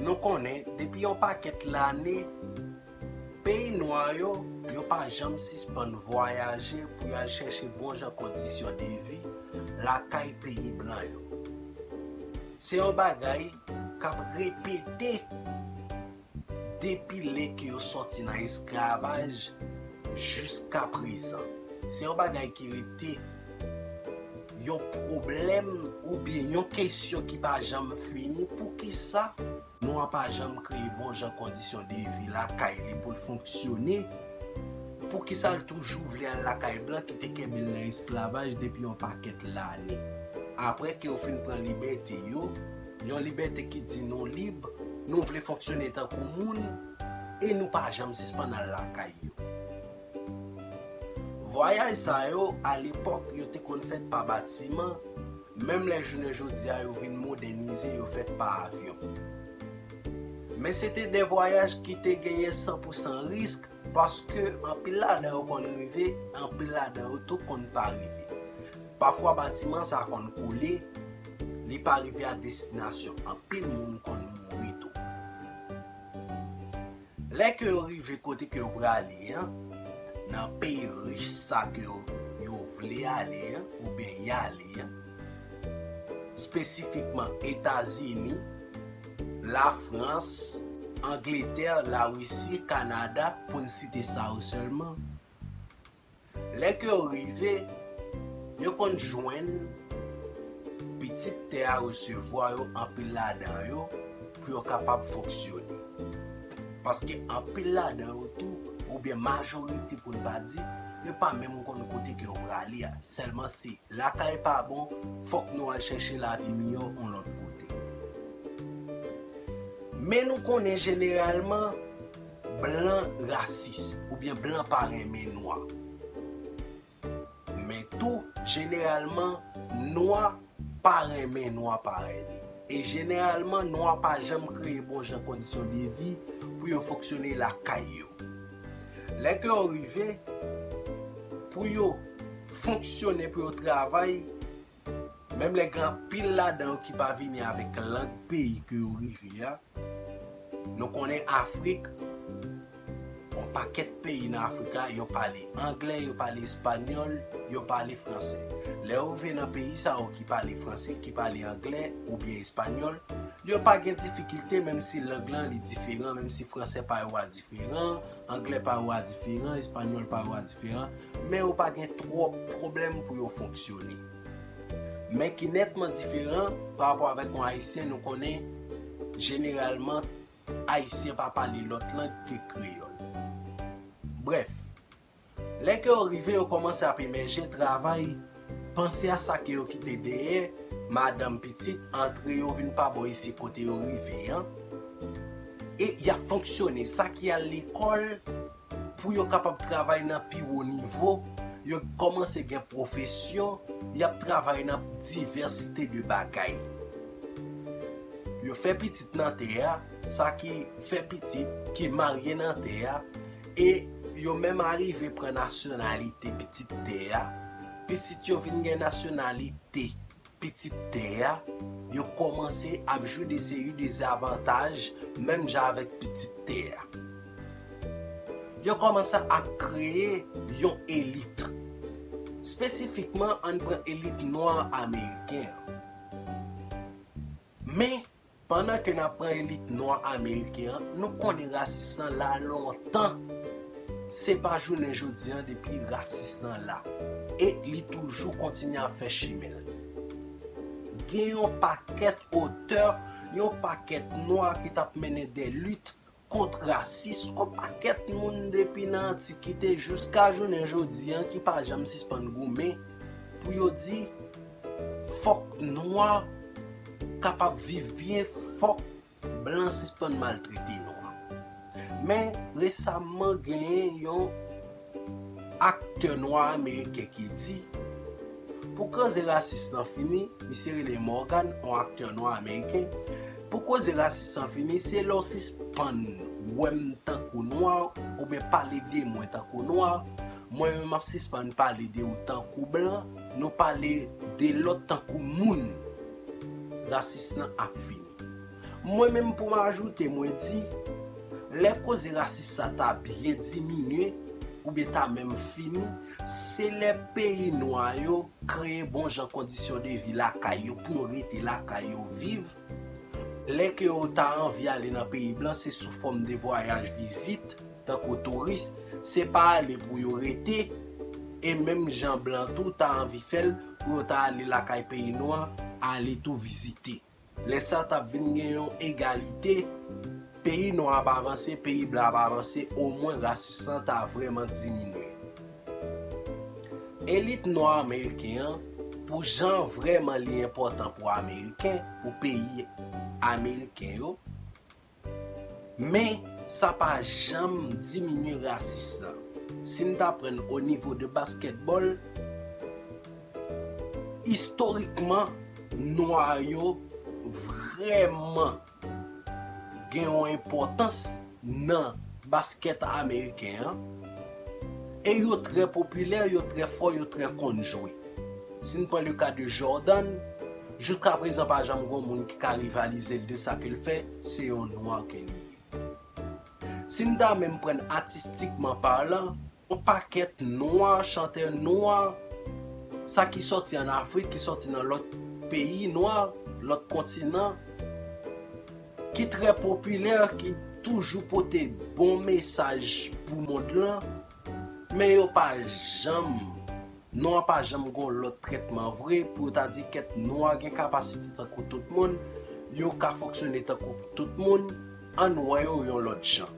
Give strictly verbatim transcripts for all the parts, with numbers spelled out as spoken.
Nou konnen, depi yon pakèt lane, peyi nwa yo, yo pa janm sispann vwayaje pou y al chèche bon jan kondisyon de vi lakay peyi blan yo. Se yon bagay k ap repete depi lè ke yo sòti nan esklavaj jiska prezan. Se yon bagay ki rete yon pwoblèm oubyen yon kesyon ki pa janm fini. Poukisa nwa pa janm kreye bon jan kondisyon de vi lakay li pou l fonksyone? Poukisa l toujou vle al lakay blan ki te kenbe l nan esklavaj depi yon pakèt lane? Apre ke yo fin pran libète yo, yon libète ki di nou lib, nou vle fonksyone tankou moun, e nou pa janm sispann al lakay yo. Vwayaj sa yo, alepòk, yo te konn fèt pa batiman, menm lè jounen jodi a yo vin modènize, yo fèt pa avyon. Men se te de vwayaj ki te genyen san pou san risk, paske anpil ladan yo konn rive, anpil ladan yo tou konn pa rive. Pafwa batiman sa konn koule, li pa rive a destinasyon, anpil moun konn mouri tou. Lè ke yo rive kote ke yo prale an, nan peyi rich sa ke yo, yo vle ale an, oubyen y ale an, espesifikman Etazini, Lafrans, Angletè, Larisi, Kanada, pou n site sa yo sèlman. Lè ke yo rive, yo konn jwenn pitit tè a resevwa yo, anpil ladan yo, pou yo kapab fonksyone. Paske anpil ladan yo tou, oubyen majorite pou n pa di, yo pa menm konn kote ke yo prale a. Sèlman se lakay pa bon, fòk nou al chèche lavi miyò yon lòt kote. Men nou konnen jeneralman, blan rasis, oubyen blan pa renmen nwa. Men tou, jeneralman, nwa pa renmen nwa parèy li. E jeneralman, nwa pa janm kreye bon jan kondisyon de vi pou yo fonksyone lakay yo. Lè ke yo rive, pou yo fonksyone, pou yo travay, menm lè gen anpil ladan yo ki pa vini avèk lang peyi ke yo rive a, nou konnen Afrik, yon pakèt peyi nan Afrik la, yo pale anglè, yo pale espanyòl, yo pale fransè. Lè yo rive nan peyi sa yo ki pale fransè, ki pale anglè oubyen espanyòl, yo pa gen difikilte, menm si lang lan li diferan, menm si fransè pa yo a diferan, anglè pa yo a diferan, espanyòl pa yo a diferan, men yo pa gen twòp pwoblèm pou yo fonksyone. Men ki nètman diferan pa rapò avèk yon Ayisyen, nou konnen jeneralman Ayisyen pa pale lòt lang ke kreyòl. Brèf, lè ke yo rive, yo kòmanse ap emèje, travay, panse a sa ke yo kite dèyè, madanm, pitit, antre yo vin pa bò isi kote yo rive an. E y ap fonksyone, sa ki al lekòl, pou yo kapab travay nan pi wo nivo, yo kòmanse gen pwofesyon, y ap travay nan divèsite de bagay. Yo fè pitit nan tè a, sa ki fè pitit, ki marye nan tè a, e yo menm arive pran nasyonalite pitit tè a. Pitit yo vin gen nasyonalite pitit tè a, yo kòmanse ap jwi de seri de zavantaj menm jan avèk pitit tè a. Yo kòmanse ap kreye yon elit. Espesifikman, ann pran elit nwa ameriken an. Men, pandan ke n ap pran elit nwa ameriken an, nou konnen rasis lan la lontan. Se pa jounen jodi an depi rasis lan la. E li toujou kontinye ap fè chimen l. Gen yon pakèt otè, yon pakèt nwa ki t ap mennen de lit kont rasis, yon pakèt moun depi nan antikite jiska jounen jodi an ki pa janm sispann goumen pou yo di fòk nwa kapab viv byen, fòk blan sispann maltrete nwa. Men resaman genyen yon aktè nwa ameriken ki di, pou koze rasis lan fini, misye rele Morgan, yon aktè nwa ameriken, pou koze rasis lan fini, se lè w sispann wè m tankou nwa, oubyen pale de mwen tankou nwa, mwen menm m ap sispann pale de ou tankou blan, nou pale de lòt tankou moun. Rasis lan ap fini. Mwen menm pou m ajoute, mwen di, lè koze rasis sa ta byen diminye, oubyen ta menm fini, se lè peyi nwa yo kreye bon jan kondisyon de vi lakay yo pou yo rete lakay yo viv. Lè ke yo ta anvi ale nan peyi blan, se sou fòm de vwayaj vizit, tankou touris, se pa ale pou yo rete, e menm jan blan tou ta anvi fè l pou yo ta ale lakay peyi nwa, ale tou vizite. Lè sa t ap vin gen yon egalite, peyi nwa ap avanse, peyi blan ap avanse, omwen rasis lan ta vrèman diminye. Elit nwa ameriken an, pou jan vrèman li enpòtan pou ameriken, pou peyi ameriken yo, men sa pa janm diminye rasis lan. Si n ta pran o nivo de baskètbòl, istorikman, nwa yo vrèman gen yon enpòtans nan baskèt ameriken an. E yo trè popilè, yo trè fò, yo trè konn jwe. Si n pran le ka de Jordan, jiska prezan pa janm gen yon moun ki ka rivalize l de sa ke l fè, se yon nwa ke li ye. Si n ta menm pran atistikman palan, yon pakèt nwa, chantè nwa, sa ki sòti ann Afrik, ki sòti nan lòt peyi nwa, lòt kontinan, ki trè popilè, ki toujou pote bon mesaj pou mond lan, men yo pa janm, nwa pa janm gon lòt trètman vre pou yo ta di kèt nwa gen kapasite tankou tout moun, yo ka fonksyone tankou tout moun, ann wè yo yon lòt jan.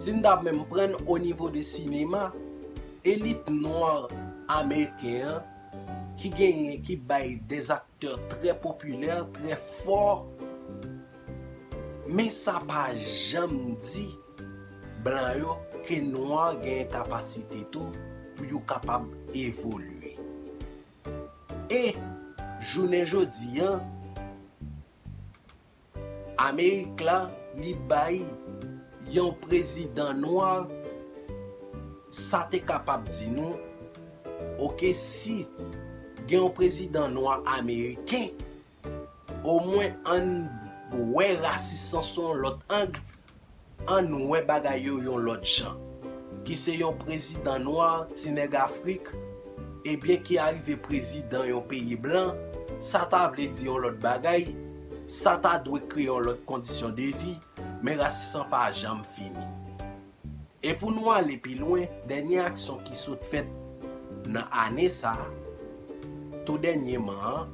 Si n ta menm pran o nivo de sinema, elit nwa ameriken an ki genyen, ki bay dèz aktè trè popilè, trè fò, men sa pa janm di blan yo ke nwa genyen kapasite tou pou yo kapab evolye. E jounen jodi an, Amerik la, li bay yon prezidan nwa, sa te kapab di nou, oke, si gen yon prezidan nwa ameriken, omwen ann wè rasis lan sou yon lòt ang, ann wè bagay yo yon lòt jan. Ki se yon prezidan nwa, ti nèg Afrik, ebyen ki arive prezidan yon peyi blan, sa ta vle di yon lòt bagay, sa ta dwe kreye yon lòt kondisyon de vi, men rasis lan pa janm fini. E pou nou ale pi lwen, dènye aksyon ki sot fèt nan ane sa a, tou dènyèman an,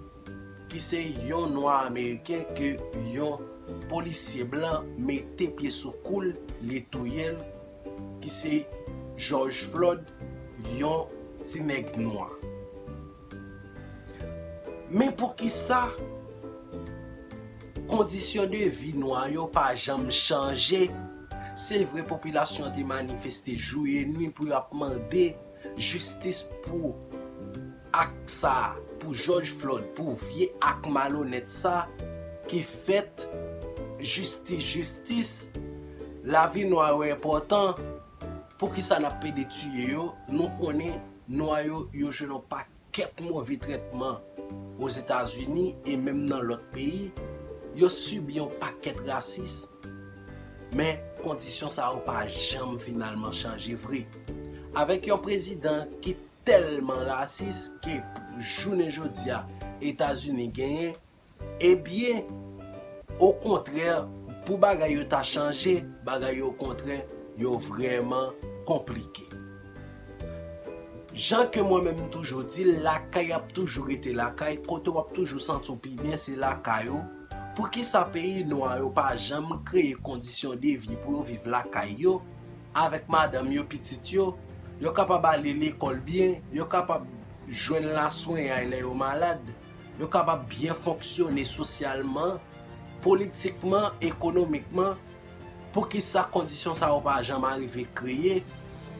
ki se yon nwa ameriken ke yon polisye blan mete pye sou kou l, li touye l, ki se George Floyd, yon ti nèg nwa. Men poukisa kondisyon de vi nwa yo pa janm chanje? Se vre, popilasyon an te manifeste jou e nwi pou y ap mande jistis pou ak sa, pou George Floyd, pou vye ak malonèt sa ki fèt. Jistis, jistis, lavi nwa yo enpòtan. Poukisa n ap pede tiye yo? Nou konnen nwa yo, yo jwenn yon pakèt move trètman Ozetazini e menm nan lòt peyi. Yo sibi yon pakèt rasis, men kondisyon sa yo pa janm finalman chanje vre. Avèk yon prezidan ki tèlman rasis ke jounen jodi a, Etazini genyen, ebyen, okontrè, pou bagay yo ta chanje, bagay yo okontrè, yo vrèman konplike. Jan ke mwen menm m toujou di l, lakay ap toujou rete lakay, kote w ap toujou santi w pi byen, se lakay ou. Poukisa peyi nwa yo pa janm kreye kondisyon de vi pou yo viv lakay yo, avèk madanm yo, pitit yo? Yo kapab ale lekòl byen, yo kapab jwenn laswenyay lè yo malad, yo kapab byen fonksyone sosyalman, politikman, ekonomikman. Poukisa kondisyon sa yo pa janm arive kreye?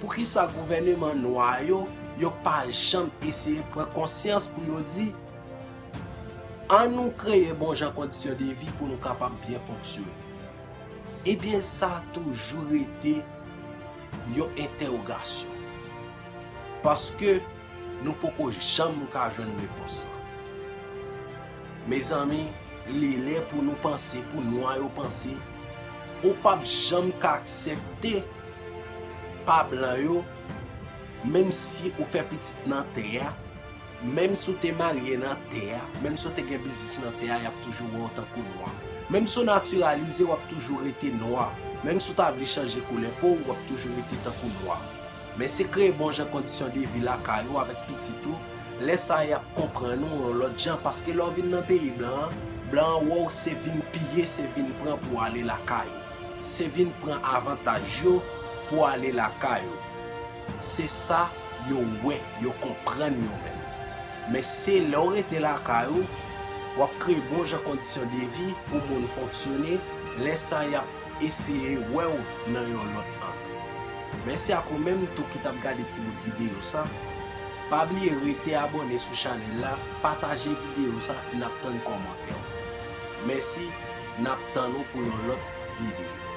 Poukisa gouvèneman nwa yo, yo pa janm eseye pran konsyans pou yo di, ann nou kreye bon jan kondisyon de vi pou nou kapab byen fonksyone? Ebyen, sa toujou rete yon entèwogasyon. Paske nou poko janm ka jwenn repons lan. Mezanmi, Li lè pou nou panse, pou nwa yo panse. Ou p ap janm ka aksepte pa blan yo, menm si ou fè pitit nan tè a, menm si w te marye nan tè a, menm si w te gen biznis nan tè a, y ap toujou wè w tankou nwa. Menm si w natiralize, w ap toujou rete nwa. Menm si w ta vle chanje koulè po w, w ap toujou rete tankou nwa. Men se kreye bon jan kondisyon de vi lakay ou avèk pitit ou. Lè sa a, y ap konprann ou yon lòt jan, paske lè w vin nan peyi blan an, blan an wè w se vin piye, se vin pran pou w ale lakay ou. Se vin pran avantaj yo pou w ale lakay ou. Se sa yo wè, yo konprann yo menm. Men se lè w rete lakay ou, w ap kreye bon jan kondisyon de vi pou moun fonksyone, lè sa a y ap eseye wè w nan yon lòt ang. Mèsi ak ou menm tou ki t ap gade ti bout videyo sa. Pa bliye rete abòne sou chanèl la, pataje videyo sa, n ap tann kòmantè w. Mèsi, n ap tann ou pou yon lòt videyo.